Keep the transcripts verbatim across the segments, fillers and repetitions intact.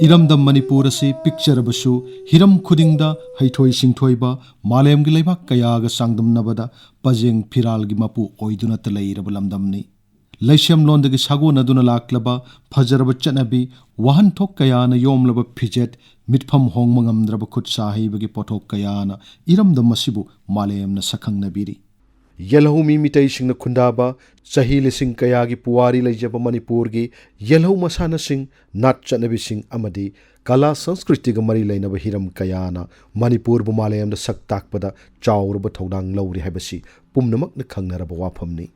ꯏꯔꯝꯗꯝ ꯃꯅꯤꯄꯨꯔ ꯑꯁꯤ ꯄꯤꯛꯆꯔꯕꯁꯨ ꯍꯤꯔꯝ ꯈꯨꯗꯤꯡꯗ ꯍꯩꯊꯣꯏ ꯁꯤꯡꯊꯣꯏꯕ, ꯃꯥꯂꯦꯝꯒꯤ ꯂꯩꯕꯥꯛ ꯀꯌꯥꯒ ꯆꯥꯡꯗꯝꯅꯕꯗ ꯄꯖꯦꯡ ꯐꯤꯔꯥꯜꯒꯤ ꯃꯄꯨ ꯑꯣꯏꯗꯨꯅꯇ ꯂꯩꯔꯕ ꯂꯝꯗꯝꯅꯤ꯫ ꯂꯩꯁꯦꯝꯂꯣꯟꯗꯒꯤ ꯁꯥꯒꯣꯟꯅꯗꯨꯅ ꯂꯥꯛꯂꯕ ꯐꯖꯔꯕ ꯆꯠꯅꯕꯤ, ꯋꯥꯍꯟꯊꯣꯛ ꯀꯌꯥꯅ ꯌꯣꯝꯂꯕ ꯐꯤꯖꯦꯠ, ꯃꯤꯠꯐꯝ ꯍꯣꯡꯕ ꯉꯝꯗ꯭ꯔꯕ ꯈꯨꯠ ꯁꯥ ꯍꯩꯕꯒꯤ ꯄꯣꯠꯊꯣꯛ ꯀꯌꯥꯅ ꯏꯔꯝꯗꯝ ꯑꯁꯤꯕꯨ ꯃꯥꯂꯦꯝꯅ ꯁꯛꯈꯪꯅꯕꯤꯔꯤ꯫ ꯌꯦꯜꯍꯧꯃꯤ ꯃꯤꯇꯩꯁꯤꯡꯅ ꯈꯨꯟꯗꯥꯕ, ꯆꯍꯤ ꯂꯤꯁꯤꯡ ꯀꯌꯥꯒꯤ ꯄꯨꯋꯥꯔꯤ ꯂꯩꯖꯕ ꯃꯅꯤꯄꯨꯔꯒꯤ ꯌꯦꯜꯍꯧ ꯃꯁꯥꯟꯅꯁꯤꯡ, ꯅꯥꯠ ꯆꯠꯅꯕꯤꯁꯤꯡ ꯑꯃꯗꯤ ꯀꯂꯥ ꯁꯪꯁꯀ꯭ꯔꯤꯇꯤꯒ ꯃꯔꯤ ꯂꯩꯅꯕ ꯍꯤꯔꯝ ꯀꯌꯥꯅ ꯃꯅꯤꯄꯨꯔꯕꯨ ꯃꯥꯂꯦꯝꯗ ꯁꯛ ꯇꯥꯛꯄꯗ ꯆꯥꯎꯔꯕ ꯊꯧꯗꯥꯡ ꯂꯧꯔꯤ ꯍꯥꯏꯕꯁꯤ ꯄꯨꯝꯅꯃꯛꯅ ꯈꯪꯅꯔꯕ ꯋꯥꯐꯝꯅꯤ꯫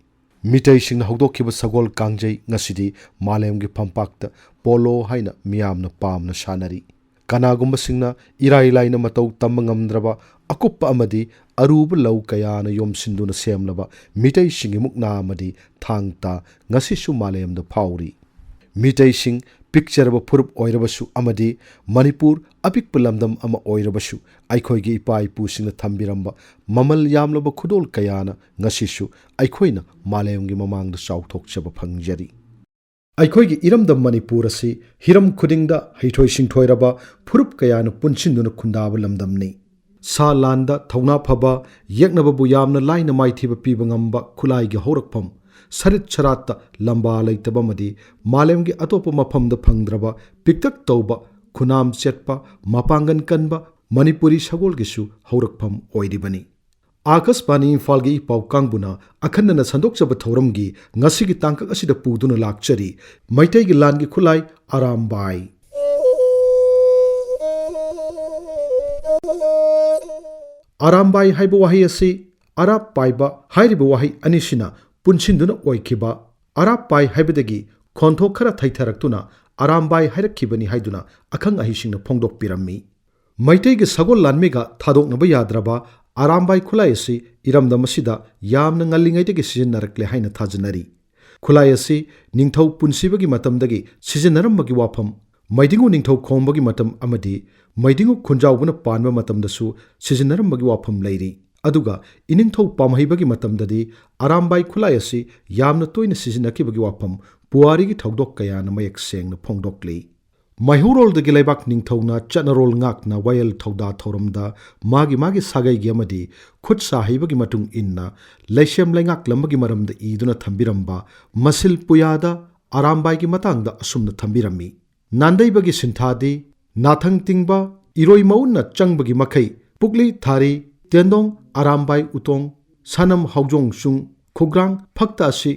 ꯃꯤꯇꯩꯁꯤꯡꯅ ꯍꯧꯗꯣꯛꯈꯤꯕ ꯁꯒꯣꯜ ꯀꯥꯡꯖꯩ ꯉꯁꯤꯗꯤ ꯃꯥꯂꯦꯝꯒꯤ ꯐꯝꯄꯥꯛꯇ ꯄꯣꯂꯣ ꯍꯥꯏꯅ ꯃꯤꯌꯥꯝꯅ ꯄꯥꯝꯅ ꯁꯥꯟꯅꯔꯤ꯫ ꯀꯅꯥꯒꯨꯝꯕꯁꯤꯡꯅ ꯏꯔꯥꯏ ꯂꯥꯏꯅ ꯃꯇꯧ ꯇꯝꯕ ꯉꯝꯗ꯭ꯔꯕ ꯑꯀꯨꯞꯄ ꯑꯃꯗꯤ ꯑꯔꯨꯕ ꯂꯧ ꯀꯌꯥꯅ ꯌꯣꯝꯁꯤꯟꯗꯨꯅ ꯁꯦꯝꯂꯕ ꯃꯤꯇꯩꯁꯤꯡꯒꯤ ꯃꯨꯛꯅꯥ ꯑꯃꯗꯤ ꯊꯥꯡ ꯇꯥ ꯉꯁꯤꯁꯨ ꯃꯥꯂꯦꯝꯗ ꯐꯥꯎꯔꯤ꯫ ꯃꯤꯇꯩꯁꯤꯡ ꯄꯤꯛꯆꯔꯕ ꯐꯨꯔꯨꯞ ꯑꯣꯏꯔꯕꯁꯨ ꯑꯃꯗꯤ ꯃꯅꯤꯄꯨꯔ ꯑꯄꯤꯛꯄ ꯂꯝꯗꯝ ꯑꯃ ꯑꯣꯏꯔꯕꯁꯨ, ꯑꯩꯈꯣꯏꯒꯤ ꯏꯄꯥ ꯏꯄꯨꯁꯤꯡꯅ ꯊꯝꯕꯤꯔꯝꯕ ꯃꯃꯜ ꯌꯥꯝꯂꯕ ꯈꯨꯗꯣꯜ ꯀꯌꯥꯅ ꯉꯁꯤꯁꯨ ꯑꯩꯈꯣꯏꯅ ꯃꯥꯂꯦꯝꯒꯤ ꯃꯃꯥꯡꯗ ꯆꯥꯎꯊꯣꯛꯆꯕ ꯐꯪꯖꯔꯤ꯫ ꯑꯩꯈꯣꯏꯒꯤ ꯏꯔꯝꯗꯝ ꯃꯅꯤꯄꯨꯔ ꯑꯁꯤ ꯍꯤꯔꯝ ꯈꯨꯗꯤꯡꯗ ꯍꯩꯊꯣꯏ ꯁꯤꯡꯊꯣꯏꯔꯕ ꯐꯨꯔꯨꯞ ꯀꯌꯥꯅ ꯄꯨꯟꯁꯤꯟꯗꯨꯅ ꯈꯨꯟꯗꯥꯕ ꯂꯝꯗꯝꯅꯤ꯫ ꯁꯥ ꯂꯥꯟꯗ ꯊꯧꯅꯥ ꯐꯕ, ꯌꯦꯛꯅꯕꯕꯨ ꯌꯥꯝꯅ ꯂꯥꯏꯅ ꯃꯥꯏꯊꯤꯕ ꯄꯤꯕ ꯉꯝꯕ ꯈꯨꯠꯂꯥꯏꯒꯤ ꯍꯧꯔꯛꯐꯝ, ꯁꯔꯤꯠ ꯁꯔꯥꯠꯇ ꯂꯝꯕꯥ ꯂꯩꯇꯕ ꯑꯃꯗꯤ ꯃꯥꯂꯦꯝꯒꯤ ꯑꯇꯣꯞꯄ ꯃꯐꯝꯗ ꯐꯪꯗ꯭ꯔꯕ ꯄꯤꯛꯇꯛ ꯇꯧꯕ, ꯈꯨꯅꯥꯝ ꯆꯦꯠꯄ, ꯃꯄꯥꯡꯒꯜ ꯀꯟꯕ ꯃꯅꯤꯄꯨꯔꯤ ꯁꯒꯣꯜꯒꯤꯁꯨ ꯍꯧꯔꯛꯐꯝ ꯑꯣꯏꯔꯤꯕꯅꯤ꯫ ꯑꯥꯀꯥꯁꯕꯥꯅꯤ ꯏꯝꯐꯥꯜꯒꯤ ꯏꯄꯥꯎ ꯀꯥꯡꯕꯨꯅ ꯑꯈꯟꯅꯅ ꯁꯟꯗꯣꯛꯆꯕ ꯊꯧꯔꯝꯒꯤ ꯉꯁꯤꯒꯤ ꯇꯥꯡꯀꯛ ꯑꯁꯤꯗ ꯄꯨꯗꯨꯅ ꯂꯥꯛꯆꯔꯤ ꯃꯩꯇꯩꯒꯤ ꯂꯥꯟꯒꯤ ꯈꯨꯠꯂꯥꯏ ꯑꯔꯥꯝꯕꯥꯏ꯫ ꯑꯔꯥꯝꯕꯥꯏ ꯍꯥꯏꯕ ꯋꯥꯍꯩ ꯑꯁꯤ ꯑꯔꯥꯞ ꯄꯥꯏꯕ ꯍꯥꯏꯔꯤꯕ ꯋꯥꯍꯩ ꯑꯅꯤꯁꯤꯅ ꯄꯨꯟꯁꯤꯟꯗꯨꯅ ꯑꯣꯏꯈꯤꯕ ꯑꯔꯥꯞ ꯄꯥꯏ ꯍꯥꯏꯕꯗꯒꯤ ꯈꯣꯟꯊꯣꯛ ꯈꯔ ꯊꯩꯊꯔꯛꯇꯨꯅ ꯑꯔꯥꯝꯕꯥꯏ ꯍꯥꯏꯔꯛꯈꯤꯕꯅꯤ ꯍꯥꯏꯗꯨꯅ ꯑꯈꯪ ꯑꯍꯩꯁꯤꯡꯅ ꯐꯣꯡꯗꯣꯛꯄꯤꯔꯝꯃꯤ꯫ ꯃꯩꯇꯩꯒꯤ ꯁꯒꯣꯜ ꯂꯥꯟꯃꯤꯒ ꯊꯥꯗꯣꯛꯅꯕ ꯌꯥꯗ꯭ꯔꯕ ꯑꯔꯥꯝꯕꯥꯏ ꯈꯨꯠꯂꯥꯏ ꯑꯁꯤ ꯏꯔꯝꯗꯝ ꯑꯁꯤꯗ ꯌꯥꯝꯅ ꯉꯜꯂꯤꯉꯩꯗꯒꯤ ꯁꯤꯖꯤꯟꯅꯔꯛꯂꯦ ꯍꯥꯏꯅ ꯊꯥꯖꯅꯔꯤ꯫ ꯈꯨꯠꯂꯥꯏ ꯑꯁꯤ ꯅꯤꯡꯊꯧ ꯄꯨꯟꯁꯤꯕꯒꯤ ꯃꯇꯝꯗꯒꯤ ꯁꯤꯖꯤꯟꯅꯔꯝꯕꯒꯤ ꯋꯥꯐꯝ, ꯃꯩꯗꯤꯡꯉꯨ ꯅꯤꯡꯊꯧ ꯈꯣꯡꯕꯒꯤ ꯃꯇꯝ ꯑꯃꯗꯤ ꯃꯩꯗꯤꯡꯉꯨ ꯈꯨꯟꯖꯥꯎꯕꯅ ꯄꯥꯟꯕ ꯃꯇꯝꯗꯁꯨ ꯁꯤꯖꯤꯟꯅꯔꯝꯕꯒꯤ ꯋꯥꯐꯝ ꯂꯩꯔꯤ꯫ ꯑꯗꯨꯒ ꯏꯅꯤꯡꯊꯧ ꯄꯥꯝꯍꯩꯕꯒꯤ ꯃꯇꯝꯗꯗꯤ ꯑꯔꯥꯝꯕꯥꯏ ꯈꯨꯠꯂꯥꯏ ꯑꯁꯤ ꯌꯥꯝꯅ ꯇꯣꯏꯅ ꯁꯤꯖꯤꯟꯅꯈꯤꯕꯒꯤ ꯋꯥꯐꯝ ꯄꯨꯋꯥꯔꯤꯒꯤ ꯊꯧꯗꯣꯛ ꯀꯌꯥꯅ ꯃꯌꯦꯛ ꯁꯦꯡꯅ ꯐꯣꯡꯗꯣꯛꯂꯤ꯫ ꯃꯩꯍꯧꯔꯣꯜꯗꯒꯤ ꯂꯩꯕꯥꯛ ꯅꯤꯡꯊꯧꯅ ꯆꯠꯅꯔꯣꯜ ꯉꯥꯛꯅ ꯋꯥꯌꯦꯜ ꯊꯧꯗꯥ ꯊꯧꯔꯝꯗ ꯃꯥꯒꯤ ꯃꯥꯒꯤ ꯁꯥꯒꯩꯒꯤ ꯑꯃꯗꯤ ꯈꯨꯠ ꯁꯥ ꯍꯩꯕꯒꯤ ꯃꯇꯨꯡ ꯏꯟꯅ ꯂꯩꯁꯦꯝ ꯂꯩꯉꯥꯛꯂꯝꯕꯒꯤ ꯃꯔꯝꯗ ꯏꯗꯨꯅ ꯊꯝꯕꯤꯔꯝꯕ ꯃꯁꯤꯜ ꯄꯨꯌꯥꯗ ꯑꯔꯥꯝꯕꯥꯏꯒꯤ ꯃꯇꯥꯡꯗ ꯑꯁꯨꯝꯅ ꯊꯝꯕꯤꯔꯝꯃꯤ꯫ ꯅꯥꯟꯗꯩꯕꯒꯤ ꯁꯤꯟꯊꯥꯗꯤ ꯅꯥꯊꯪ ꯇꯤꯡꯕ, ꯏꯔꯣꯏ ꯃꯎꯟꯅ ꯆꯪꯕꯒꯤ ꯃꯈꯩ, ꯄꯨꯛꯂꯤ ꯊꯥꯔꯤ, ꯇꯦꯟꯗꯣꯡ ꯑꯔꯥꯝꯕꯥꯏ ꯎꯇꯣꯡ, ꯁꯅꯝ ꯍꯧꯖꯣꯡ ꯆꯨꯡ, ꯈꯨꯒ꯭ꯔꯥꯡ ꯐꯛꯇ ꯑꯁꯤ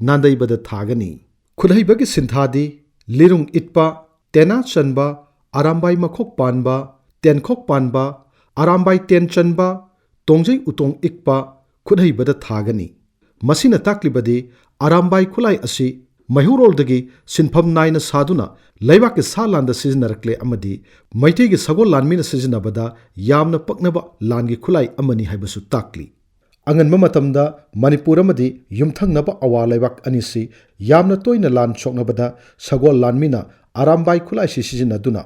ꯅꯥꯟꯗꯩꯕꯗ ꯊꯥꯒꯅꯤ꯫ ꯈꯨꯠꯍꯩꯕꯒꯤ ꯁꯤꯟꯊꯥꯗꯤ ꯂꯤꯔꯨꯡ ꯏꯠꯄ, ꯇꯦꯅꯥ ꯆꯟꯕ, ꯑꯔꯥꯝꯕꯥꯏ ꯃꯈꯣꯛ ꯄꯥꯟꯕ, ꯇꯦꯟꯈꯣꯛ ꯄꯥꯟꯕ, ꯑꯔꯥꯝꯕꯥꯏ ꯇꯦꯟ ꯆꯟꯕ, ꯇꯣꯡꯖꯩ ꯎꯇꯣꯡ ꯏꯛꯄ ꯈꯨꯠꯍꯩꯕꯗ ꯊꯥꯒꯅꯤ꯫ ꯃꯁꯤꯅ ꯇꯥꯛꯂꯤꯕꯗꯤ ꯑꯔꯥꯝꯕꯥꯏ ꯈꯨꯠꯂꯥꯏ ꯑꯁꯤ ꯃꯩꯍꯧꯔꯣꯜꯗꯒꯤ ꯁꯤꯟꯐꯝ ꯅꯥꯏꯅ ꯁꯥꯗꯨꯅ ꯂꯩꯕꯥꯛꯀꯤ ꯁꯥ ꯂꯥꯟꯗ ꯁꯤꯖꯤꯟꯅꯔꯛꯂꯦ ꯑꯃꯗꯤ ꯃꯩꯇꯩꯒꯤ ꯁꯒꯣꯜ ꯂꯥꯟꯃꯤꯅ ꯁꯤꯖꯤꯟꯅꯕꯗ ꯌꯥꯝꯅ ꯄꯛꯅꯕ ꯂꯥꯟꯒꯤ ꯈꯨꯠꯂꯥꯏ ꯑꯃꯅꯤ ꯍꯥꯏꯕꯁꯨ ꯇꯥꯛꯂꯤ꯫ ꯑꯉꯟꯕ ꯃꯇꯝꯗ ꯃꯅꯤꯄꯨꯔ ꯑꯃꯗꯤ ꯌꯨꯝꯊꯪꯅꯕ ꯑꯋꯥ ꯂꯩꯕꯥꯛ ꯑꯅꯤꯁꯤ ꯌꯥꯝꯅ ꯇꯣꯏꯅ ꯂꯥꯟ ꯁꯣꯛꯅꯕꯗ ꯁꯒꯣꯜ ꯂꯥꯟꯃꯤꯅ ꯑꯔꯥꯝꯕꯥꯏ ꯈꯨꯠꯂꯥꯏꯁꯤ ꯁꯤꯖꯤꯟꯅꯗꯨꯅ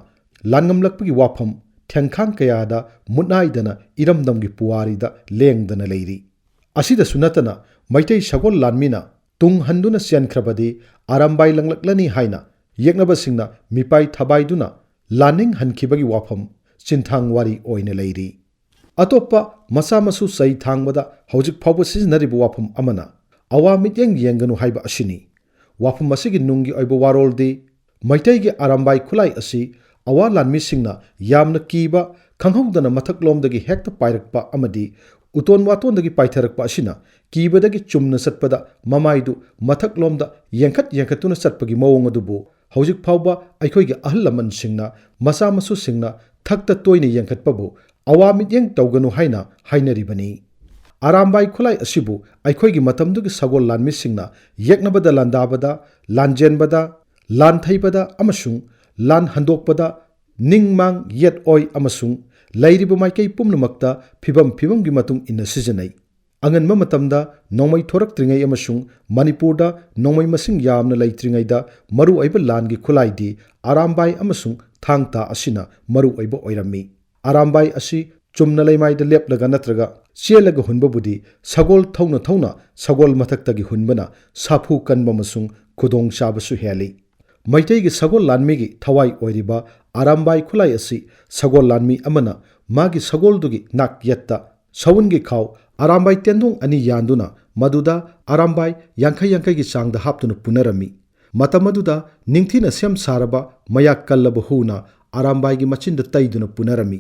ꯂꯥꯟꯉꯝꯂꯛꯄꯒꯤ ꯋꯥꯐꯝ ꯊꯦꯡꯈꯥꯡ ꯀꯌꯥꯗ ꯃꯨꯠꯅꯥꯏꯗꯅ ꯏꯔꯝꯗꯝꯒꯤ ꯄꯨꯋꯥꯔꯤꯗ ꯂꯦꯡꯗꯅ ꯂꯩꯔꯤ꯫ ꯑꯁꯤꯗꯁꯨ ꯅꯠꯇꯅ ꯃꯩꯇꯩ ꯁꯒꯣꯜ ꯂꯥꯟꯃꯤꯅ ꯇꯨꯡ ꯍꯟꯗꯨꯅ ꯆꯦꯟꯈ꯭ꯔꯕꯗꯤ ꯑꯔꯥꯝꯕꯥꯏ ꯂꯪꯂꯛꯂꯅꯤ ꯍꯥꯏꯅ ꯌꯦꯛꯅꯕꯁꯤꯡꯅ ꯃꯤꯄꯥꯏ ꯊꯕꯥꯏꯗꯨꯅ ꯂꯥꯟꯅꯤꯡꯍꯟꯈꯤꯕꯒꯤ ꯋꯥꯐꯝ ꯆꯤꯟꯊꯥꯡ ꯋꯥꯔꯤ ꯑꯣꯏꯅ ꯂꯩꯔꯤ꯫ ꯑꯇꯣꯞꯄ ꯃꯆꯥ ꯃꯁꯨ ꯆꯩ ꯊꯥꯡꯕꯗ ꯍꯧꯖꯤꯛ ꯐꯥꯎꯕ ꯁꯤꯖꯤꯟꯅꯔꯤꯕ ꯋꯥꯐꯝ ꯑꯃꯅ "ꯑꯋꯥ ꯃꯤꯠꯌꯦꯡ ꯌꯦꯡꯒꯅꯨ" ꯍꯥꯏꯕ ꯑꯁꯤꯅꯤ꯫ ꯋꯥꯐꯝ ꯑꯁꯤꯒꯤ ꯅꯨꯡꯒꯤ ꯑꯣꯏꯕ ꯋꯥꯔꯣꯜꯗꯤ ꯃꯩꯇꯩꯒꯤ ꯑꯔꯥꯝꯕꯥꯏ ꯈꯨꯠꯂꯥꯏ ꯑꯁꯤ ꯑꯋꯥ ꯂꯥꯟꯃꯤꯁꯤꯡꯅ ꯌꯥꯝꯅ ꯀꯤꯕ, ꯈꯪꯍꯧꯗꯅ ꯃꯊꯛꯂꯣꯝꯗꯒꯤ ꯍꯦꯛꯇ ꯄꯥꯏꯔꯛꯄ ꯑꯃꯗꯤ ꯎꯇꯣꯟ ꯋꯥꯇꯣꯟꯗꯒꯤ ꯄꯥꯏꯊꯔꯛꯄ ꯑꯁꯤꯅ ꯀꯤꯕꯗꯒꯤ ꯆꯨꯝꯅ ꯆꯠꯄꯗ ꯃꯃꯥꯏꯗꯨ ꯃꯊꯛꯂꯣꯝꯗ ꯌꯦꯡꯈꯠ ꯌꯦꯡꯈꯠꯇꯨꯅ ꯆꯠꯄꯒꯤ ꯃꯑꯣꯡ ꯑꯗꯨꯕꯨ ꯍꯧꯖꯤꯛ ꯐꯥꯎꯕ ꯑꯩꯈꯣꯏꯒꯤ ꯑꯍꯜ ꯂꯃꯟꯁꯤꯡꯅ ꯃꯆꯥ ꯃꯁꯨꯁꯤꯡꯅ ꯊꯛꯇ ꯇꯣꯏꯅ ꯌꯦꯡꯈꯠꯄꯕꯨ "ꯑꯋꯥ ꯃꯤꯠꯌꯦꯡ ꯇꯧꯒꯅꯨ" ꯍꯥꯏꯅ ꯍꯥꯏꯅꯔꯤꯕꯅꯤ꯫ ꯑꯔꯥꯝꯕꯥꯏ ꯈꯨꯠꯂꯥꯏ ꯑꯁꯤꯕꯨ ꯑꯩꯈꯣꯏꯒꯤ ꯃꯇꯝꯗꯨꯒꯤ ꯁꯒꯣꯜ ꯂꯥꯟꯃꯤꯁꯤꯡꯅ ꯌꯦꯛꯅꯕꯗ ꯂꯥꯟꯗꯥꯕꯗ, ꯂꯥꯟꯖꯦꯟꯕꯗ, ꯂꯥꯟꯊꯩꯕꯗ ꯑꯃꯁꯨꯡ ꯂꯥꯟ ꯍꯟꯗꯣꯛꯄꯗ ꯅꯤꯡ ꯃꯥꯡ ꯌꯦꯠ ꯑꯣꯏ ꯑꯃꯁꯨꯡ ꯂꯩꯔꯤꯕ ꯃꯥꯏꯀꯩ ꯄꯨꯝꯅꯃꯛꯇ ꯐꯤꯕꯝ ꯐꯤꯕꯝꯒꯤ ꯃꯇꯨꯡ ꯏꯟꯅ ꯁꯤꯖꯤꯟꯅꯩ꯫ ꯑꯉꯟꯕ ꯃꯇꯝꯗ ꯅꯣꯡꯃꯩ ꯊꯣꯔꯛꯇ꯭ꯔꯤꯉꯩ ꯑꯃꯁꯨꯡ ꯃꯅꯤꯄꯨꯔꯗ ꯅꯣꯡꯃꯩ ꯃꯁꯤꯡ ꯌꯥꯝꯅ ꯂꯩꯇ꯭ꯔꯤꯉꯩꯗ ꯃꯔꯨꯑꯣꯏꯕ ꯂꯥꯟꯒꯤ ꯈꯨꯠꯂꯥꯏꯗꯤ ꯑꯔꯥꯝꯕꯥꯏ ꯑꯃꯁꯨꯡ ꯊꯥꯡ ꯇꯥ ꯑꯁꯤꯅ ꯃꯔꯨꯑꯣꯏꯕ ꯑꯣꯏꯔꯝꯃꯤ꯫ ꯑꯔꯥꯝꯕꯥꯏ ꯑꯁꯤ ꯆꯨꯝꯅ ꯂꯩꯃꯥꯏꯗ ꯂꯦꯞꯂꯒ ꯅꯠꯇ꯭ꯔꯒ ꯆꯦꯜꯂꯒ ꯍꯨꯟꯕꯕꯨꯗꯤ ꯁꯒꯣꯜ ꯊꯧꯅ ꯊꯧꯅ ꯁꯒꯣꯜ ꯃꯊꯛꯇꯒꯤ ꯍꯨꯟꯕꯅ ꯁꯥꯐꯨ ꯀꯟꯕ ꯑꯃꯁꯨꯡ ꯈꯨꯗꯣꯡ ꯆꯥꯕꯁꯨ ꯍꯦꯜꯂꯤ꯫ ꯃꯩꯇꯩꯒꯤ ꯁꯒꯣꯜ ꯂꯥꯟꯃꯤꯒꯤ ꯊꯋꯥꯏ ꯑꯣꯏꯔꯤꯕ ꯑꯔꯥꯝꯕꯥꯏ ꯈꯨꯠꯂꯥꯏ ꯑꯁꯤ ꯁꯒꯣꯜ ꯂꯥꯟꯃꯤ ꯑꯃꯅ ꯃꯥꯒꯤ ꯁꯒꯣꯜꯗꯨꯒꯤ ꯅꯥꯛ ꯌꯦꯠꯇ ꯁꯎꯟꯒꯤ ꯈꯥꯎ ꯑꯔꯥꯝꯕꯥꯏ ꯇꯦꯟꯗꯣꯡ ꯑꯅꯤ ꯌꯥꯟꯗꯨꯅ ꯃꯗꯨꯗ ꯑꯔꯥꯝꯕꯥꯏ ꯌꯥꯡꯈꯩ ꯌꯥꯡꯈꯩꯒꯤ ꯆꯥꯡꯗ ꯍꯥꯞꯇꯨꯅ ꯄꯨꯅꯔꯝꯃꯤ꯫ ꯃꯇꯝ ꯑꯗꯨꯗ ꯅꯤꯡꯊꯤꯅ ꯁꯦꯝ ꯁꯥꯔꯕ ꯃꯌꯥꯛ ꯀꯜꯂꯕ ꯍꯨꯅ ꯑꯔꯥꯝꯕꯥꯏꯒꯤ ꯃꯆꯤꯟꯗ ꯇꯩꯗꯨꯅ ꯄꯨꯅꯔꯝꯃꯤ꯫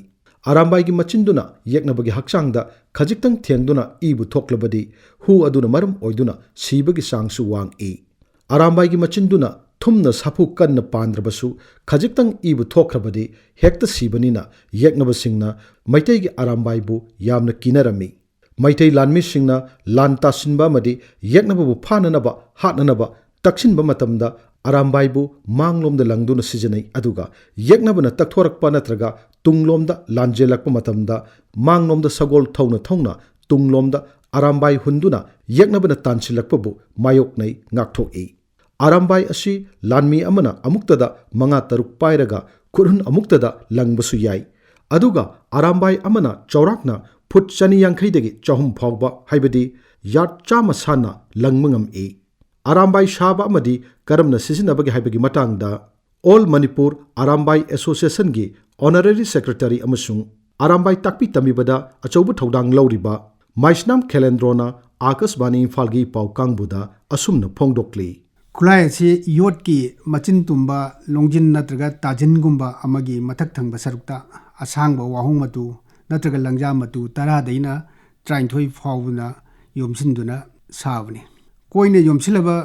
ꯑꯔꯥꯝꯕꯥꯏꯒꯤ ꯃꯆꯤꯟꯗꯨꯅ ꯌꯦꯛꯅꯕꯒꯤ ꯍꯛꯆꯥꯡꯗ ꯈꯖꯤꯛꯇꯪ ꯊꯦꯡꯗꯨꯅ ꯏꯕꯨ ꯊꯣꯛꯂꯕꯗꯤ ꯍꯨ ꯑꯗꯨꯅ ꯃꯔꯝ ꯑꯣꯏꯗꯨꯅ ꯁꯤꯕꯒꯤ ꯆꯥꯡꯁꯨ ꯋꯥꯡꯏ꯫ ꯑꯔꯥꯝꯕꯥꯏꯒꯤ ꯃꯆꯤꯟꯗꯨꯅ ꯊꯨꯝꯅ ꯁꯥꯐꯨ ꯀꯟꯅ ꯄꯥꯟꯗ꯭ꯔꯕꯁꯨ ꯈꯖꯤꯛꯇꯪ ꯏꯕꯨ ꯊꯣꯛꯈ꯭ꯔꯕꯗꯤ ꯍꯦꯛꯇ ꯁꯤꯕꯅꯤꯅ ꯌꯦꯛꯅꯕꯁꯤꯡꯅ ꯃꯩꯇꯩꯒꯤ ꯑꯔꯥꯝꯕꯥꯏꯕꯨ ꯌꯥꯝꯅ ꯀꯤꯅꯔꯝꯃꯤ꯫ ꯃꯩꯇꯩ ꯂꯥꯟꯃꯤꯁꯤꯡꯅ ꯂꯥꯟ ꯇꯥꯁꯤꯟꯕ ꯑꯃꯗꯤ ꯌꯦꯛꯅꯕꯕꯨ ꯐꯥꯅꯅꯕ, ꯍꯥꯠꯅꯅꯕ ꯇꯛꯁꯤꯟꯕ ꯃꯇꯝꯗ ꯑꯔꯥꯝꯕꯥꯏꯕꯨ ꯃꯥꯡꯂꯣꯝꯗ ꯂꯪꯗꯨꯅ ꯁꯤꯖꯤꯟꯅꯩ, ꯑꯗꯨꯒ ꯌꯦꯛꯅꯕꯅ ꯇꯛꯊꯣꯔꯛꯄ ꯅꯠꯇ꯭ꯔꯒ ꯇꯨꯡꯂꯣꯝꯗ ꯂꯥꯟꯖꯦꯜꯂꯛꯄ ꯃꯇꯝꯗ ꯃꯥꯡꯂꯣꯝꯗ ꯁꯒꯣꯜ ꯊꯧꯅ ꯊꯧꯅ ꯇꯨꯡꯂꯣꯝꯗ ꯑꯔꯥꯝꯕꯥꯏ ꯍꯨꯟꯗꯨꯅ ꯌꯦꯛꯅꯕꯅ ꯇꯥꯟꯁꯤꯜꯂꯛꯄꯕꯨ ꯃꯥꯌꯣꯛꯅꯩ, ꯉꯥꯛꯊꯣꯛꯏ꯫ ꯑꯔꯥꯝꯕꯥꯏ ꯑꯁꯤ ꯂꯥꯟꯃꯤ ꯑꯃꯅ ꯑꯃꯨꯛꯇꯗ ꯃꯉꯥ ꯇꯔꯨꯛ ꯄꯥꯏꯔꯒ ꯈꯨꯠꯍꯨꯟ ꯑꯃꯨꯛꯇꯗ ꯂꯪꯕꯁꯨ ꯌꯥꯏ꯫ ꯑꯗꯨꯒ ꯑꯔꯥꯝꯕꯥꯏ ꯑꯃꯅ ꯆꯥꯎꯔꯥꯛꯅ ꯐꯨꯠ ꯆꯅꯤ ꯌꯥꯡꯈꯩꯗꯒꯤ ꯆꯍꯨꯝ ꯐꯥꯎꯕ, ꯍꯥꯏꯕꯗꯤ ꯌꯥꯔꯗ ꯆꯥꯝꯃ ꯁꯥꯟꯅ ꯂꯪꯕ ꯉꯝꯏ꯫ ꯑꯔꯥꯝꯕꯥꯏ ꯁꯥꯕ ꯑꯃꯗꯤ ꯀꯔꯝꯅ ꯁꯤꯖꯤꯟꯅꯕꯒꯦ ꯍꯥꯏꯕꯒꯤ ꯃꯇꯥꯡꯗ All Manipur Arambai Associationꯒꯤ Honorary Secretary ꯑꯃꯁꯨꯡ ꯑꯔꯥꯝꯕꯥꯏ ꯇꯥꯛꯄꯤ ꯇꯝꯕꯤꯕꯗ ꯑꯆꯧꯕ ꯊꯧꯗꯥꯡ ꯂꯧꯔꯤꯕ ꯃꯥꯏꯁꯅꯥꯝ ꯈꯦꯂꯦꯟꯗ꯭ꯔꯣꯅ ꯑꯥꯀꯥꯁꯕꯥꯅꯤ ꯏꯝꯐꯥꯜꯒꯤ ꯄꯥꯎ ꯀꯥꯡꯕꯨꯗ ꯑꯁꯨꯝꯅ ꯐꯣꯡꯗꯣꯛꯂꯤ꯫ ꯈꯨꯠꯂꯥꯏ ꯑꯁꯤ ꯌꯣꯠꯀꯤ ꯃꯆꯤꯟ ꯇꯨꯝꯕ ꯂꯣꯡꯖꯤꯟ ꯅꯠꯇ꯭ꯔꯒ ꯇꯥꯖꯤꯟꯒꯨꯝꯕ ꯑꯃꯒꯤ ꯃꯊꯛ ꯊꯪꯕ ꯁꯔꯨꯛꯇ ꯑꯁꯥꯡꯕ ꯋꯥꯍꯣꯡ ꯃꯇꯨ ꯅꯠꯇ꯭ꯔꯒ ꯂꯪꯖꯥ ꯃꯇꯨ ꯇꯔꯥꯗꯩꯅ ꯇꯔꯥꯅꯤꯊꯣꯏ ꯐꯥꯎꯕꯅ ꯌꯣꯝꯁꯤꯟꯗꯨꯅ ꯁꯥꯕꯅꯤ꯫ ꯀꯣꯏꯅ ꯌꯣꯝꯁꯤꯜꯂꯕ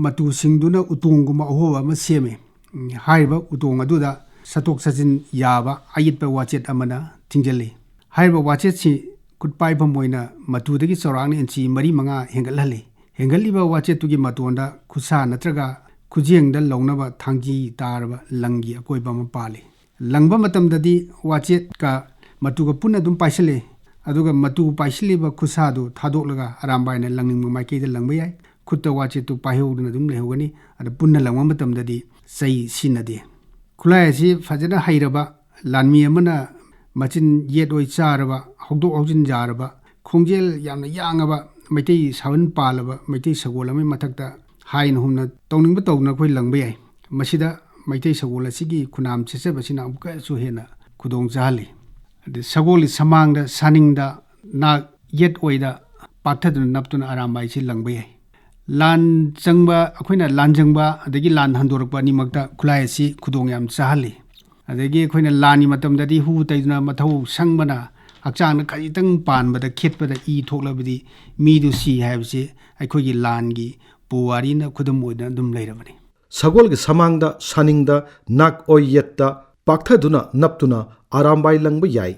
ꯃꯇꯨꯁꯤꯡꯗꯨꯅ ꯎꯇꯣꯡꯒꯨꯝꯕ ꯑꯍꯣꯕ ꯑꯃ ꯁꯦꯝꯃꯤ꯫ ꯎꯝ, ꯍꯥꯏꯔꯤꯕ ꯎꯇꯣꯡ ꯑꯗꯨꯗ ꯆꯠꯊꯣꯛ ꯆꯠꯁꯤꯟ ꯌꯥꯕ ꯑꯌꯦꯠꯄ ꯋꯥꯆꯦꯠ ꯑꯃꯅ ꯊꯤꯡꯖꯤꯜꯂꯤ꯫ ꯍꯥꯏꯔꯤꯕ ꯋꯥꯆꯦꯠꯁꯤ ꯈꯨꯠ ꯄꯥꯏꯐꯝ ꯑꯣꯏꯅ ꯃꯇꯨꯗꯒꯤ ꯆꯥꯎꯔꯥꯛꯅ ꯏꯟꯆꯤ ꯃꯔꯤ ꯃꯉꯥ ꯍꯦꯟꯒꯠꯍꯜꯂꯤ꯫ ꯍꯦꯟꯒꯠꯂꯤꯕ ꯋꯥꯆꯦꯠꯇꯨꯒꯤ ꯃꯇꯣꯟꯗ ꯈꯨꯠꯁꯥ ꯅꯠꯇ꯭ꯔꯒ ꯈꯨꯖꯦꯡꯗ ꯂꯧꯅꯕ ꯊꯥꯡꯖꯤ ꯇꯥꯔꯕ ꯂꯪꯒꯤ ꯑꯀꯣꯏꯕ ꯑꯃ ꯄꯥꯜꯂꯤ꯫ ꯂꯪꯕ ꯃꯇꯝꯗꯗꯤ ꯋꯥꯆꯦꯠꯀ ꯃꯇꯨꯒ ꯄꯨꯟꯅ ꯑꯗꯨꯝ ꯄꯥꯏꯁꯤꯜꯂꯤ꯫ ꯑꯗꯨꯒ ꯃꯇꯨ ꯄꯥꯏꯁꯤꯜꯂꯤꯕ ꯈꯨꯠꯁꯥꯗꯨ ꯊꯥꯗꯣꯛꯂꯒ ꯑꯔꯥꯝꯕꯥꯏꯅ ꯂꯪꯅꯤꯡꯕ ꯃꯥꯏꯀꯩꯗ ꯂꯪꯕ ꯌꯥꯏ꯫ ꯈꯨꯠꯇ ꯋꯥꯆꯦꯠꯇꯨ ꯄꯥꯏꯍꯧꯗꯨꯅ ꯑꯗꯨꯝ ꯂꯩꯍꯧꯒꯅꯤ꯫ ꯑꯗ ꯄꯨꯟꯅ ꯂꯪꯕ ꯃꯇꯝꯗꯗꯤ ꯆꯩ ꯁꯤꯖꯤꯟꯅꯗꯦ꯫ ꯈꯨꯠꯂꯥꯏ ꯑꯁꯤ ꯐꯖꯅ ꯍꯩꯔꯕ ꯂꯥꯟꯃꯤ ꯑꯃꯅ ꯃꯆꯤꯟ ꯌꯦꯠ ꯑꯣꯏ ꯆꯥꯔꯕ, ꯍꯧꯗꯣꯛ ꯍꯧꯖꯤꯟ ꯌꯥꯔꯕ, ꯈꯣꯡꯖꯦꯜ ꯌꯥꯝꯅ ꯌꯥꯡꯉꯕ, ꯃꯩꯇꯩ ꯁꯥꯕꯟ ꯄꯥꯜꯂꯕ ꯃꯩꯇꯩ ꯁꯒꯣꯜ ꯑꯃꯒꯤ ꯃꯊꯛꯇ ꯍꯥꯏꯅ ꯍꯨꯝꯅ ꯇꯧꯅꯤꯡꯕ ꯇꯧꯗꯅ ꯑꯩꯈꯣꯏ ꯂꯪꯕ ꯌꯥꯏ꯫ ꯃꯁꯤꯗ ꯃꯩꯇꯩ ꯁꯒꯣꯜ ꯑꯁꯤꯒꯤ ꯈꯨꯅꯥꯝ ꯆꯦꯠꯆꯕꯁꯤꯅ ꯑꯃꯨꯛꯀꯁꯨ ꯍꯦꯟꯅ ꯈꯨꯗꯣꯡ ꯆꯥꯍꯜꯂꯤ꯫ ꯑꯗꯩ ꯁꯒꯣꯜꯒꯤ ꯁꯃꯥꯡꯗ ꯁꯥꯅꯤꯡꯗ ꯅꯥꯛ ꯌꯦꯠ ꯑꯣꯏꯗ ꯄꯥꯛꯊꯗꯨꯅ ꯅꯞꯇꯨꯅ ꯑꯔꯥꯝꯕꯥꯏꯁꯤ ꯂꯪꯕ ꯌꯥꯏ꯫ ꯂꯥꯟ ꯆꯪꯕ, ꯑꯩꯈꯣꯏꯅ ꯂꯥꯟ ꯆꯪꯕ ꯑꯗꯒꯤ ꯂꯥꯟ ꯍꯟꯗꯣꯔꯛꯄ ꯑꯅꯤꯃꯛꯇ ꯈꯨꯠꯂꯥꯏ ꯑꯁꯤ ꯈꯨꯗꯣꯡ ꯌꯥꯝ ꯆꯥꯍꯜꯂꯤ꯫ ꯑꯗꯒꯤ ꯑꯩꯈꯣꯏꯅ ꯂꯥꯟꯒꯤ ꯃꯇꯝꯗꯗꯤ ꯍꯨ ꯇꯩꯗꯨꯅ ꯃꯊꯧ ꯁꯪꯕꯅ ꯍꯛꯆꯥꯡꯗ ꯈꯖꯤꯛꯇꯪ ꯄꯥꯟꯕꯗ ꯈꯦꯠꯄꯗ ꯏ ꯊꯣꯛꯂꯕꯗꯤ ꯃꯤꯗꯨ ꯁꯤ ꯍꯥꯏꯕꯁꯤ ꯑꯩꯈꯣꯏꯒꯤ ꯂꯥꯟꯒꯤ ꯄꯨꯋꯥꯔꯤꯅ ꯈꯨꯗꯝ ꯑꯣꯏꯗꯨꯅ ꯑꯗꯨꯝ ꯂꯩꯔꯕꯅꯤ꯫ ꯁꯒꯣꯜꯒꯤ ꯁꯃꯥꯡꯗ ꯁꯥꯅꯤꯡꯗ ꯅꯥꯛ ꯑꯣꯏ ꯌꯦꯠꯇ ꯄꯥꯛꯊꯗꯨꯅ ꯅꯞꯇꯨꯅ ꯑꯔꯥꯝꯕꯥꯏ ꯂꯪꯕ ꯌꯥꯏ꯫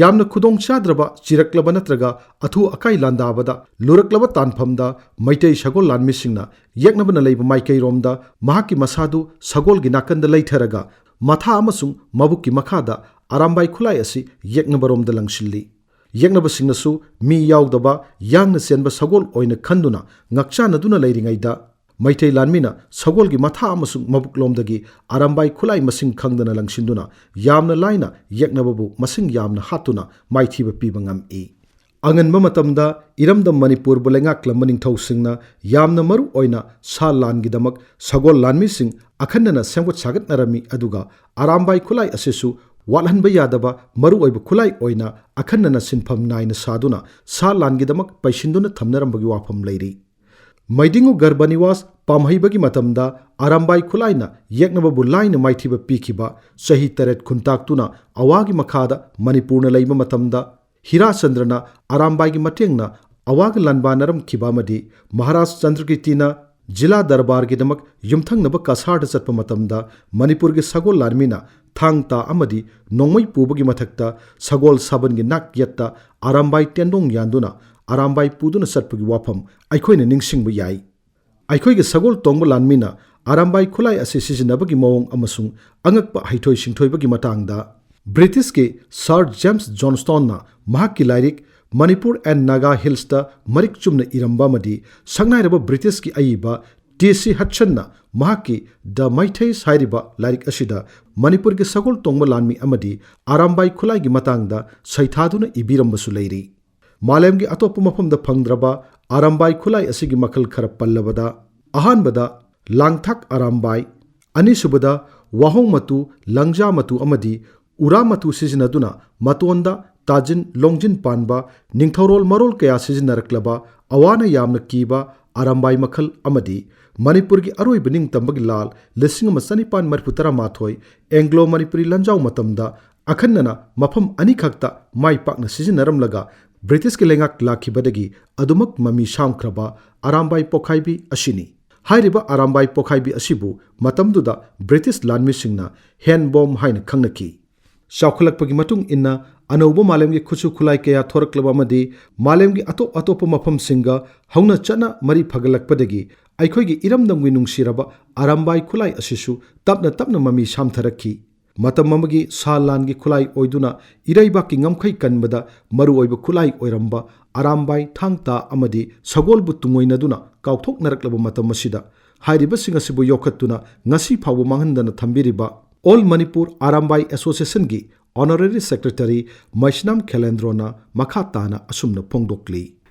ꯌꯥꯝꯅ ꯈꯨꯗꯣꯡ ꯆꯥꯗ꯭ꯔꯕ ꯆꯤꯔꯛꯂꯕ ꯅꯠꯇ꯭ꯔꯒ ꯑꯊꯨ ꯑꯀꯥꯏ ꯂꯥꯟꯗꯥꯕꯗ ꯂꯨꯔꯛꯂꯕ ꯇꯥꯟꯐꯝꯗ ꯃꯩꯇꯩ ꯁꯒꯣꯜ ꯂꯥꯟꯃꯤꯁꯤꯡꯅ ꯌꯦꯛꯅꯕꯅ ꯂꯩꯕ ꯃꯥꯏꯀꯩꯔꯣꯝꯗ ꯃꯍꯥꯛꯀꯤ ꯃꯁꯥꯗꯨ ꯁꯒꯣꯜꯒꯤ ꯅꯥꯀꯟꯗ ꯂꯩꯊꯔꯒ ꯃꯊꯥ ꯑꯃꯁꯨꯡ ꯃꯕꯨꯛꯀꯤ ꯃꯈꯥꯗ ꯑꯔꯥꯝꯕꯥꯏ ꯈꯨꯠꯂꯥꯏ ꯑꯁꯤ ꯌꯦꯛꯅꯕꯔꯣꯝꯗ ꯂꯪꯁꯤꯜꯂꯤ꯫ ꯌꯦꯛꯅꯕꯁꯤꯡꯅꯁꯨ ꯃꯤ ꯌꯥꯎꯗꯕ ꯌꯥꯡꯅ ꯆꯦꯟꯕ ꯁꯒꯣꯜ ꯑꯣꯏꯅ ꯈꯟꯗꯨꯅ ꯉꯛꯆꯥꯅꯗꯨꯅ ꯂꯩꯔꯤꯉꯩꯗ ꯃꯩꯇꯩ ꯂꯥꯟꯃꯤꯅ ꯁꯒꯣꯜꯒꯤ ꯃꯊꯥ ꯑꯃꯁꯨꯡ ꯃꯕꯨꯛꯂꯣꯝꯗꯒꯤ ꯑꯔꯥꯝꯕꯥꯏ ꯈꯨꯠꯂꯥꯏ ꯃꯁꯤꯡ ꯈꯪꯗꯅ ꯂꯪꯁꯤꯟꯗꯨꯅ ꯌꯥꯝꯅ ꯂꯥꯏꯅ ꯌꯦꯛꯅꯕꯕꯨ ꯃꯁꯤꯡ ꯌꯥꯝꯅ ꯍꯥꯠꯇꯨꯅ ꯃꯥꯏꯊꯤꯕ ꯄꯤꯕ ꯉꯝꯃꯤ꯫ ꯑꯉꯟꯕ ꯃꯇꯝꯗ ꯏꯔꯝꯗꯝ ꯃꯅꯤꯄꯨꯔꯕꯨ ꯂꯩꯉꯥꯛꯂꯝꯕ ꯅꯤꯡꯊꯧꯁꯤꯡꯅ ꯌꯥꯝꯅ ꯃꯔꯨ ꯑꯣꯏꯅ ꯁꯥ ꯂꯥꯟꯒꯤꯗꯃꯛ ꯁꯒꯣꯜ ꯂꯥꯟꯃꯤꯁꯤꯡ ꯑꯈꯟꯅꯅ ꯁꯦꯝꯒꯠ ꯁꯥꯒꯠꯅꯔꯝꯃꯤ, ꯑꯗꯨꯒ ꯑꯔꯥꯝꯕꯥꯏ ꯈꯨꯠꯂꯥꯏ ꯑꯁꯤꯁꯨ ꯋꯥꯠꯍꯟꯕ ꯌꯥꯗꯕ ꯃꯔꯨꯑꯣꯏꯕ ꯈꯨꯠꯂꯥꯏ ꯑꯣꯏꯅ ꯑꯈꯟꯅꯅ ꯁꯤꯟꯐꯝ ꯅꯥꯏꯅ ꯁꯥꯗꯨꯅ ꯁꯥ ꯂꯥꯟꯒꯤꯗꯃꯛ ꯄꯩꯁꯤꯟꯗꯨꯅ ꯊꯝꯅꯔꯝꯕꯒꯤ ꯋꯥꯐꯝ ꯂꯩꯔꯤ꯫ ꯃꯩꯗꯤꯡꯉꯨ ꯒꯔꯚꯅꯤꯋꯥꯁ ꯄꯥꯝꯍꯩꯕꯒꯤ ꯃꯇꯝꯗ ꯑꯔꯥꯝꯕꯥꯏ ꯈꯨꯠꯂꯥꯏꯅ ꯌꯦꯛꯅꯕꯕꯨ ꯂꯥꯏꯅ ꯃꯥꯏꯊꯤꯕ ꯄꯤꯈꯤꯕ ꯆꯍꯤ ꯇꯔꯦꯠ ꯈꯨꯟꯇꯥꯛꯇꯨꯅ ꯑꯋꯥꯒꯤ ꯃꯈꯥꯗ ꯃꯅꯤꯄꯨꯔꯅ ꯂꯩꯕ ꯃꯇꯝꯗ ꯍꯤꯔꯥꯆꯟꯗ꯭ꯔꯅ ꯑꯔꯥꯝꯕꯥꯏꯒꯤ ꯃꯇꯦꯡꯅ ꯑꯋꯥꯒ ꯂꯥꯟꯕꯥꯅꯔꯝꯈꯤꯕ ꯑꯃꯗꯤ ꯃꯍꯥꯔꯥꯖ ꯆꯟꯗ꯭ꯔꯀꯤꯔꯇꯤꯅ ꯖꯤꯂꯥ ꯗꯔꯕꯥꯔꯒꯤꯗꯃꯛ ꯌꯨꯝꯊꯪꯅꯕ ꯀꯁꯥꯔꯗ ꯆꯠꯄ ꯃꯇꯝꯗ ꯃꯅꯤꯄꯨꯔꯒꯤ ꯁꯒꯣꯜ ꯂꯥꯟꯃꯤꯅ ꯊꯥꯡ ꯇꯥ ꯑꯃꯗꯤ ꯅꯣꯡꯃꯩ ꯄꯨꯕꯒꯤ ꯃꯊꯛꯇ ꯁꯒꯣꯜ ꯁꯥꯕꯟꯒꯤ ꯅꯥꯛ ꯌꯦꯠꯇ ꯑꯔꯥꯝꯕꯥꯏ ꯇꯦꯟꯗꯣꯡ ꯌꯥꯟꯗꯨꯅ ꯑꯔꯥꯝꯕꯥꯏ ꯄꯨꯗꯨꯅ ꯆꯠꯄꯒꯤ ꯋꯥꯐꯝ ꯑꯩꯈꯣꯏꯅ ꯅꯤꯡꯁꯤꯡꯕ ꯌꯥꯏ꯫ ꯑꯩꯈꯣꯏꯒꯤ ꯁꯒꯣꯜ ꯇꯣꯡꯕ ꯂꯥꯟꯃꯤꯅ ꯑꯔꯥꯝꯕꯥꯏ ꯈꯨꯠꯂꯥꯏ ꯑꯁꯤ ꯁꯤꯖꯤꯟꯅꯕꯒꯤ ꯃꯑꯣꯡ ꯑꯃꯁꯨꯡ ꯑꯉꯛꯄ ꯍꯩꯊꯣꯏ ꯁꯤꯡꯊꯣꯏꯕꯒꯤ ꯃꯇꯥꯡꯗ ꯕ꯭ꯔꯤꯇꯤꯁꯀꯤ ꯁꯥꯔ ꯖꯦꯝꯁ ꯖꯣꯟꯁꯇꯣꯟꯅ ꯃꯍꯥꯛꯀꯤ ꯂꯥꯏꯔꯤꯛ ꯃꯅꯤꯄꯨꯔ ꯑꯦꯟ ꯅꯥꯒꯥ ꯍꯤꯜꯁꯇ ꯃꯔꯤꯛ ꯆꯨꯝꯅ ꯏꯔꯝꯕ ꯑꯃꯗꯤ ꯁꯛꯅꯥꯏꯔꯕ ꯕ꯭ꯔꯤꯇꯤꯁꯀꯤ ꯑꯏꯕ ꯇꯤ ꯁꯤ ꯍꯠꯁꯟꯅ ꯃꯍꯥꯛꯀꯤ ꯗ ꯃꯩꯊꯩꯁ ꯍꯥꯏꯔꯤꯕ ꯂꯥꯏꯔꯤꯛ ꯑꯁꯤꯗ ꯃꯅꯤꯄꯨꯔꯒꯤ ꯁꯒꯣꯜ ꯇꯣꯡꯕ ꯂꯥꯟꯃꯤ ꯑꯃꯗꯤ ꯑꯔꯥꯝꯕꯥꯏ ꯈꯨꯠꯂꯥꯏꯒꯤ ꯃꯇꯥꯡꯗ ꯁꯩꯊꯥꯗꯨꯅ ꯏꯕꯤꯔꯝꯕꯁꯨ ꯂꯩꯔꯤ꯫ ꯃꯥꯂꯦꯝꯒꯤ ꯑꯇꯣꯞꯄ ꯃꯐꯝꯗ ꯐꯪꯗ꯭ꯔꯕ ꯑꯔꯥꯝꯕꯥꯏ ꯈꯨꯠꯂꯥꯏ ꯑꯁꯤꯒꯤ ꯃꯈꯜ ꯈꯔ ꯄꯜꯂꯕꯗ, ꯑꯍꯥꯟꯕꯗ ꯂꯥꯡꯊꯥꯛ ꯑꯔꯥꯝꯕꯥꯏ, ꯑꯅꯤꯁꯨꯕꯗ, ꯋꯥꯍꯣꯡ ꯃꯇꯨ, ꯂꯪꯖꯥ ꯃꯇꯨ ꯑꯃꯗꯤ ꯎꯔꯥ ꯃꯇꯨ ꯁꯤꯖꯤꯟꯅꯗꯨꯅ ꯃꯇꯣꯟꯗ ꯇꯥꯖꯤꯟ ꯂꯣꯡꯖꯤꯟ ꯄꯥꯟꯕ ꯅꯤꯡꯊꯧꯔꯣꯜ ꯃꯔꯣꯜ ꯀꯌꯥ ꯁꯤꯖꯤꯟꯅꯔꯛꯂꯕ ꯑꯋꯥꯅ ꯌꯥꯝꯅ ꯀꯤꯕ ꯑꯔꯥꯝꯕꯥꯏ ꯃꯈꯜ ꯑꯃꯗꯤ ꯃꯅꯤꯄꯨꯔꯒꯤ ꯑꯔꯣꯏꯕ ꯅꯤꯡꯇꯝꯕꯒꯤ ꯂꯥꯜ ꯂꯤꯁꯤꯡ ꯑꯃ ꯆꯅꯤꯄꯥꯟ ꯃꯔꯤꯐꯨ ꯇꯔꯥꯃꯥꯊꯣꯏ ꯑꯦꯡꯒ꯭ꯂꯣ ꯃꯅꯤꯄꯨꯔꯤ ꯂꯥꯟꯖꯥꯎ ꯃꯇꯝꯗ ꯑꯈꯟꯅꯅ ꯃꯐꯝ ꯑꯅꯤꯈꯛꯇ ꯃꯥꯏ ꯄꯥꯛꯅ ꯁꯤꯖꯤꯟꯅꯔꯝꯂꯒ ꯕ꯭ꯔꯤꯇꯤꯁꯀꯤ ꯂꯩꯉꯥꯛ ꯂꯥꯛꯈꯤꯕꯗꯒꯤ ꯑꯗꯨꯃꯛ ꯃꯃꯤ ꯁꯥꯝꯈ꯭ꯔꯕ ꯑꯔꯥꯝꯕꯥꯏ ꯄꯣꯈꯥꯏꯕꯤ ꯑꯁꯤꯅꯤ꯫ ꯍꯥꯏꯔꯤꯕ ꯑꯔꯥꯝꯕꯥꯏ ꯄꯣꯈꯥꯏꯕꯤ ꯑꯁꯤꯕꯨ ꯃꯇꯝꯗꯨꯗ ꯕ꯭ꯔꯤꯇꯤꯁ ꯂꯥꯟꯃꯤꯁꯤꯡꯅ ꯍꯦꯟ ꯕꯣꯝ ꯍꯥꯏꯅ ꯈꯪꯅꯈꯤ꯫ ꯆꯥꯎꯈꯠꯂꯛꯄꯒꯤ ꯃꯇꯨꯡ ꯏꯟꯅ ꯑꯅꯧꯕ ꯃꯥꯂꯦꯝꯒꯤ ꯈꯨꯠꯁꯨ ꯈꯨꯠꯂꯥꯏ ꯀꯌꯥ ꯊꯣꯔꯛꯂꯕ ꯑꯃꯗꯤ ꯃꯥꯂꯦꯝꯒꯤ ꯑꯇꯣꯞ ꯑꯇꯣꯞꯄ ꯃꯐꯝꯁꯤꯡꯒ ꯍꯧꯅ ꯆꯠꯅ ꯃꯔꯤ ꯐꯒꯠꯂꯛꯄꯗꯒꯤ ꯑꯩꯈꯣꯏꯒꯤ ꯏꯔꯝꯗꯝꯒꯤ ꯅꯨꯡꯁꯤꯔꯕ ꯑꯔꯥꯝꯕꯥꯏ ꯈꯨꯠꯂꯥꯏ ꯑꯁꯤꯁꯨ ꯇꯞꯅ ꯇꯞꯅ ꯃꯃꯤ ꯁꯥꯝꯊꯔꯛꯈꯤ꯫ ꯃꯇꯝ ꯑꯃꯒꯤ ꯁꯥ ꯂꯥꯟꯒꯤ ꯈꯨꯠꯂꯥꯏ ꯑꯣꯏꯗꯨꯅ ꯏꯔꯩꯕꯥꯛꯀꯤ ꯉꯝꯈꯩ ꯀꯟꯕꯗ ꯃꯔꯨꯑꯣꯏꯕ ꯈꯨꯠꯂꯥꯏ ꯑꯣꯏꯔꯝꯕ ꯑꯔꯥꯝꯕꯥꯏ, ꯊꯥꯡ ꯇꯥ ꯑꯃꯗꯤ ꯁꯒꯣꯜꯕꯨ ꯇꯨꯡꯑꯣꯏꯅꯗꯨꯅ ꯀꯥꯎꯊꯣꯛꯅꯔꯛꯂꯕ ꯃꯇꯝ ꯑꯁꯤꯗ ꯍꯥꯏꯔꯤꯕꯁꯤꯡ ꯑꯁꯤꯕꯨ ꯌꯣꯛꯈꯠꯇꯨꯅ ꯉꯁꯤ ꯐꯥꯎꯕ ꯃꯥꯡꯍꯟꯗꯅ ꯊꯝꯕꯤꯔꯤꯕ All Manipur Arambai Association ꯒꯤ Honorary Secretary ꯃꯩꯁꯅꯥꯝ ꯈꯦꯂꯦꯟꯗ꯭ꯔꯣꯅ ꯃꯈꯥ ꯇꯥꯅ ꯑꯁꯨꯝꯅ ꯐꯣꯡꯗꯣꯛꯂꯤ꯫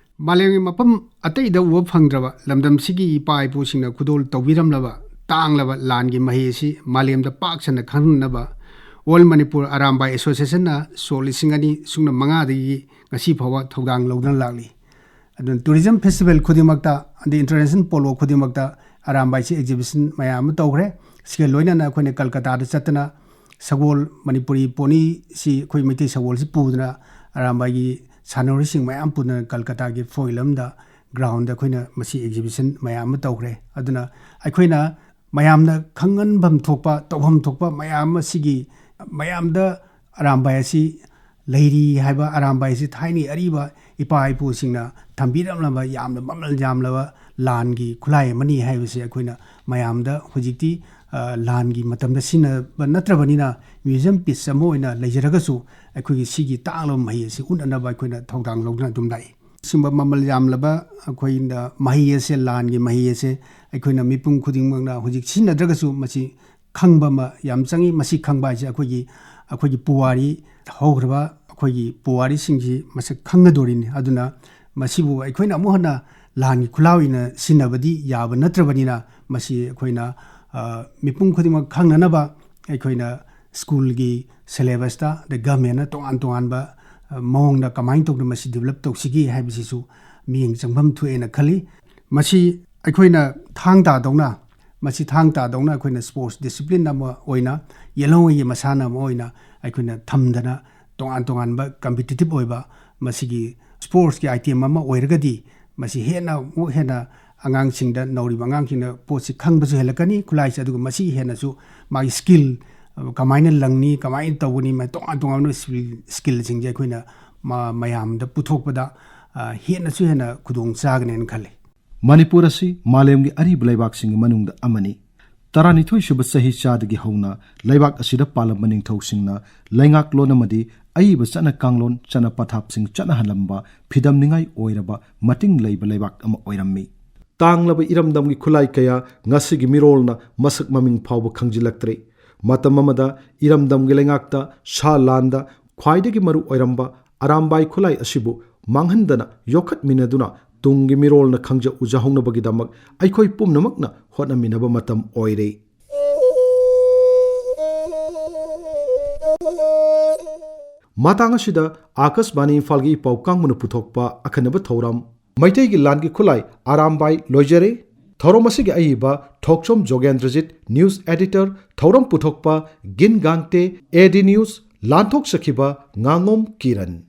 ꯃꯥꯂꯦꯝꯒꯤ ꯃꯐꯝ ꯑꯇꯩꯗ ꯎꯕ ꯐꯪꯗ꯭ꯔꯕ ꯂꯝꯗꯝꯁꯤꯒꯤ ꯏꯄꯥ ꯏꯄꯨꯁꯤꯡꯅ ꯈꯨꯗꯣꯜ ꯇꯧꯕꯤꯔꯝꯂꯕ ꯇꯥꯡꯂꯕ ꯂꯥꯟꯒꯤ ꯃꯍꯩ ꯑꯁꯤ ꯃꯥꯂꯦꯝꯗ ꯄꯥꯛ ꯁꯟꯅ ꯈꯪꯍꯟꯅꯕ All Manipur Arambai Association ꯅ ꯁꯣꯛ ꯂꯤꯁꯤꯡ ꯑꯅꯤ ꯁꯨꯞꯅ ꯃꯉꯥꯗꯒꯤ ꯉꯁꯤ ꯐꯥꯎꯕ ꯊꯧꯗꯥꯡ ꯂꯧꯗꯨꯅ ꯂꯥꯛꯂꯤ꯫ ꯑꯗꯨꯅ tourism festival ꯈꯨꯗꯤꯡꯃꯛꯇ ꯑꯃꯗꯤ international ꯄꯣꯂꯣ ꯈꯨꯗꯤꯡꯃꯛꯇ ꯑꯔꯥꯝꯕꯥꯏꯁꯤ exhibition ꯃꯌꯥꯝ ꯑꯃ ꯇꯧꯈ꯭ꯔꯦ꯫ ꯁꯤꯒ ꯂꯣꯏꯅꯅ ꯑꯩꯈꯣꯏꯅ ꯀꯜꯀꯇꯥꯗ ꯆꯠꯇꯅ ꯁꯒꯣꯜ, ꯃꯅꯤꯄꯨꯔꯤ ꯄꯣꯅꯤꯁꯤ, ꯑꯩꯈꯣꯏ ꯃꯩꯇꯩ ꯁꯒꯣꯜꯁꯤ ꯄꯨꯗꯨꯅ ꯑꯔꯥꯝꯕꯥꯏꯒꯤ ꯁꯥꯟꯅꯔꯣꯏꯁꯤꯡ ꯃꯌꯥꯝ ꯄꯨꯗꯨꯅ ꯀꯜꯀꯇꯥꯒꯤ ꯐꯣꯏꯜ ꯑꯃꯗ ground ꯗ ꯑꯩꯈꯣꯏꯅ ꯃꯁꯤ exhibition ꯃꯌꯥꯝ ꯑꯃ ꯇꯧꯈ꯭ꯔꯦ꯫ ꯑꯗꯨꯅ ꯑꯩꯈꯣꯏꯅ ꯃꯌꯥꯝꯅ ꯈꯪꯍꯟꯐꯝ ꯊꯣꯛꯄ, ꯇꯧꯐꯝ ꯊꯣꯛꯄ ꯃꯌꯥꯝ ꯑꯃ ꯁꯤꯒꯤ ꯃꯌꯥꯝꯗ ꯑꯔꯥꯝꯕꯥꯏ ꯑꯁꯤ ꯂꯩꯔꯤ ꯍꯥꯏꯕ, ꯑꯔꯥꯝꯕꯥꯏ ꯑꯁꯤ ꯊꯥꯏꯅꯒꯤ ꯑꯔꯤꯕ ꯏꯄꯥ ꯏꯄꯨꯁꯤꯡꯅ ꯊꯝꯕꯤꯔꯝꯂꯕ ꯌꯥꯝꯅ ꯃꯃꯜ ꯌꯥꯝꯂꯕ ꯂꯥꯟꯒꯤ ꯈꯨꯠꯂꯥꯏ ꯑꯃꯅꯤ ꯍꯥꯏꯕꯁꯤ ꯑꯩꯈꯣꯏꯅ ꯃꯌꯥꯝꯗ ꯍꯧꯖꯤꯛꯇꯤ, ꯑ, ꯂꯥꯟꯒꯤ ꯃꯇꯝꯗ ꯁꯤꯖꯤꯟꯅꯕ ꯅꯠꯇ꯭ꯔꯕꯅꯤꯅ museum piece ꯑꯃ ꯑꯣꯏꯅ ꯂꯩꯖꯔꯒꯁꯨ ꯑꯩꯈꯣꯏꯒꯤ ꯁꯤꯒꯤ ꯇꯥꯡꯂꯕ ꯃꯍꯩ ꯑꯁꯤ ꯎꯠꯅꯅꯕ ꯑꯩꯈꯣꯏꯅ ꯊꯧꯗꯥꯡ ꯂꯧꯗꯨꯅ ꯑꯗꯨꯝ ꯂꯥꯛꯏ꯫ ꯁꯤꯒꯨꯝꯕ ꯃꯃꯜ ꯌꯥꯝꯂꯕ ꯑꯩꯈꯣꯏꯅ ꯃꯍꯩ ꯑꯁꯦ, ꯂꯥꯟꯒꯤ ꯃꯍꯩ ꯑꯁꯦ ꯑꯩꯈꯣꯏꯅ ꯃꯤꯄꯨꯝ ꯈꯨꯗꯤꯡꯃꯛꯅ ꯍꯧꯖꯤꯛ ꯁꯤꯖꯤꯟꯅꯗ꯭ꯔꯒꯁꯨ ꯃꯁꯤ ꯈꯪꯕ ꯑꯃ ꯌꯥꯝ ꯆꯪꯉꯤ꯫ ꯃꯁꯤ ꯈꯪꯕ ꯍꯥꯏꯁꯦ ꯑꯩꯈꯣꯏꯒꯤ, ꯑꯩꯈꯣꯏꯒꯤ ꯄꯨꯋꯥꯔꯤ, ꯍꯧꯈ꯭ꯔꯕ ꯑꯩꯈꯣꯏꯒꯤ ꯄꯨꯋꯥꯔꯤꯁꯤꯡꯁꯤ ꯃꯁꯛ ꯈꯪꯒꯗꯣꯔꯤꯅꯤ꯫ ꯑꯗꯨꯅ ꯃꯁꯤꯕꯨ ꯑꯩꯈꯣꯏꯅ ꯑꯃꯨꯛ ꯍꯟꯅ ꯂꯥꯟꯒꯤ ꯈꯨꯠꯂꯥꯏ ꯑꯣꯏꯅ ꯁꯤꯖꯤꯟꯅꯕꯗꯤ ꯌꯥꯕ ꯅꯠꯇ꯭ꯔꯕꯅꯤꯅ ꯃꯁꯤ ꯑꯩꯈꯣꯏꯅ ꯃꯤꯄꯨꯝ ꯈꯨꯗꯤꯡꯃꯛ ꯈꯪꯅꯅꯕ ꯑꯩꯈꯣꯏꯅ ꯁ꯭ꯀꯨꯜꯒꯤ ꯁꯤꯂꯦꯕꯁꯇ, ꯑꯗꯩ ꯒꯚꯔꯟꯃꯦꯟꯅ ꯇꯣꯉꯥꯟ ꯇꯣꯉꯥꯟꯕ ꯃꯑꯣꯡꯗ ꯀꯃꯥꯏꯅ ꯇꯧꯗꯅ ꯃꯁꯤ ꯗꯤꯕꯂꯞ ꯇꯧꯁꯤꯒꯦ ꯍꯥꯏꯕꯁꯤꯁꯨ ꯃꯤꯠꯌꯦꯡ ꯆꯪꯐꯝ ꯊꯣꯛꯑꯦꯅ ꯈꯜꯂꯤ꯫ ꯃꯁꯤ ꯑꯩꯈꯣꯏꯅ ꯊꯥꯡ ꯇꯥꯗꯧꯅ, ꯃꯁꯤ ꯊꯥꯡ ꯇꯥꯗꯧꯅ ꯑꯩꯈꯣꯏꯅ ꯁ꯭ꯄꯣꯔꯠꯁ ꯗꯤꯁꯤꯄ꯭ꯂꯤꯟ ꯑꯃ ꯑꯣꯏꯅ, ꯌꯦꯜꯍꯧꯉꯩꯒꯤ ꯃꯁꯥꯟꯅ ꯑꯃ ꯑꯣꯏꯅ ꯑꯩꯈꯣꯏꯅ ꯊꯝꯗꯅ, ꯇꯣꯉꯥꯟ ꯇꯣꯉꯥꯟꯕ ꯀꯝꯄꯤꯇꯤꯇꯤꯞ ꯑꯣꯏꯕ ꯃꯁꯤꯒꯤ ꯁ꯭ꯄꯣꯔꯠꯁꯀꯤ ꯑꯥꯏꯇꯦꯝ ꯑꯃ ꯑꯣꯏꯔꯒꯗꯤ, ꯃꯁꯤ ꯍꯦꯟꯅ ꯑꯃꯨꯛ ꯍꯦꯟꯅ ꯑꯉꯥꯡꯁꯤꯡꯗ, ꯅꯧꯔꯤꯕ ꯑꯉꯥꯡꯁꯤꯡꯗ ꯄꯣꯠꯁꯤ ꯈꯪꯕꯁꯨ ꯍꯦꯜꯂꯛꯀꯅꯤ, ꯈꯨꯠꯂꯥꯏꯁꯦ, ꯑꯗꯨꯒ ꯃꯁꯤ ꯍꯦꯟꯅꯁꯨ ꯃꯥꯒꯤ ꯁ꯭ꯀꯤꯜ, ꯑ, ꯀꯃꯥꯏꯅ ꯂꯪꯅꯤ, ꯀꯃꯥꯏꯅ ꯇꯧꯒꯅꯤ, ꯃꯥꯒꯤ ꯇꯣꯉꯥꯟ ꯇꯣꯉꯥꯟꯕ ꯁ꯭ꯀꯤꯜ-, ꯁ꯭ꯀꯤꯜꯁꯤꯡꯁꯦ ꯑꯩꯈꯣꯏꯅ ꯃ-, ꯃꯌꯥꯝꯗ ꯄꯨꯊꯣꯛꯄꯗ, ꯑ, ꯍꯦꯟꯅꯁꯨ ꯍꯦꯟꯅ ꯈꯨꯗꯣꯡ ꯆꯥꯒꯅꯦꯅ ꯈꯜꯂꯤ꯫ ꯃꯅꯤꯄꯨꯔ ꯑꯁꯤ ꯃꯥꯂꯦꯝꯒꯤ ꯑꯔꯤꯕ ꯂꯩꯕꯥꯛꯁꯤꯡꯒꯤ ꯃꯅꯨꯡꯗ ꯑꯃꯅꯤ꯫ ꯇꯔꯥꯅꯤꯊꯣꯏ ꯁꯨꯕ ꯆꯍꯤ ꯆꯥꯗꯒꯤ ꯍꯧꯅ ꯂꯩꯕꯥꯛ ꯑꯁꯤꯗ ꯄꯥꯜꯂꯝꯕ ꯅꯤꯡꯊꯧꯁꯤꯡꯅ ꯂꯩꯉꯥꯛꯂꯣꯟ ꯑꯃꯗꯤ ꯑꯏꯕ ꯆꯠꯅ ꯀꯥꯡꯂꯣꯟ, ꯆꯠꯅ ꯄꯊꯥꯞꯁꯤꯡ ꯆꯠꯅꯍꯜꯂꯝꯕ ꯐꯤꯗꯝꯅꯤꯡꯉꯥꯏ ꯑꯣꯏꯔꯕ ꯃꯇꯤꯡ ꯂꯩꯕ ꯂꯩꯕꯥꯛ ꯑꯃ ꯑꯣꯏꯔꯝꯃꯤ꯫ ꯇꯥꯡꯂꯕ ꯏꯔꯝꯗꯝꯒꯤ ꯈꯨꯠꯂꯥꯏ ꯀꯌꯥ ꯉꯁꯤꯒꯤ ꯃꯤꯔꯣꯜꯅ ꯃꯁꯛ ꯃꯃꯤꯡ ꯐꯥꯎꯕ ꯈꯪꯖꯤꯜꯂꯛꯇ꯭ꯔꯦ꯫ ꯃꯇꯝ ꯑꯃꯗ ꯏꯔꯝꯗꯝꯒꯤ ꯂꯩꯉꯥꯛꯇ ꯁꯥ ꯂꯥꯟꯗ ꯈ꯭ꯋꯥꯏꯗꯒꯤ ꯃꯔꯨ ꯑꯣꯏꯔꯝꯕ ꯑꯔꯥꯝꯕꯥꯏ ꯈꯨꯠꯂꯥꯏ ꯑꯁꯤꯕꯨ ꯃꯥꯡꯍꯟꯗꯅ ꯌꯣꯛꯈꯠꯃꯤꯟꯅꯗꯨꯅ ꯇꯨꯡꯒꯤ ꯃꯤꯔꯣꯜꯅ ꯈꯪꯖ ꯎꯖꯍꯧꯅꯕꯒꯤꯗꯃꯛ ꯑꯩꯈꯣꯏ ꯄꯨꯝꯅꯃꯛꯅ ꯍꯣꯠꯅꯃꯤꯟꯅꯕ ꯃꯇꯝ ꯑꯣꯏꯔꯦ꯫ ꯃꯇꯥꯡ ꯑꯁꯤꯗ ꯑꯥꯀꯥꯁꯕꯥꯅꯤ ꯏꯝꯐꯥꯜꯒꯤ ꯏ ꯄꯥꯎ ꯀꯥꯡꯕꯨꯅ ꯄꯨꯊꯣꯛꯄ ꯑꯈꯟꯅꯕ ꯊꯧꯔꯝ꯫ ꯃꯩꯇꯩꯒꯤ ꯂꯥꯟꯒꯤ ꯈꯨꯠꯂꯥꯏ ꯑꯔꯥꯝꯕꯥꯏ ꯂꯣꯏꯖꯔꯦ꯫ ꯊꯧꯔꯝ ꯑꯁꯤꯒꯤ ꯑꯏꯕ ꯊꯣꯛꯆꯣꯝ ꯖꯣꯒꯦꯟꯗ꯭ꯔꯖꯤꯠ, ꯅ꯭ꯌꯨꯁ ꯑꯦꯗꯤꯇꯔ, ꯊꯧꯔꯝ ꯄꯨꯊꯣꯛꯄ ꯒꯤꯟ ꯒꯥꯡꯇꯦ, ꯑꯦ ꯗꯤ ꯅ꯭ꯌꯨꯁ, ꯂꯥꯟꯊꯣꯛꯆꯈꯤꯕ ꯉꯥꯉꯣꯝ ꯀꯤꯔꯟ꯫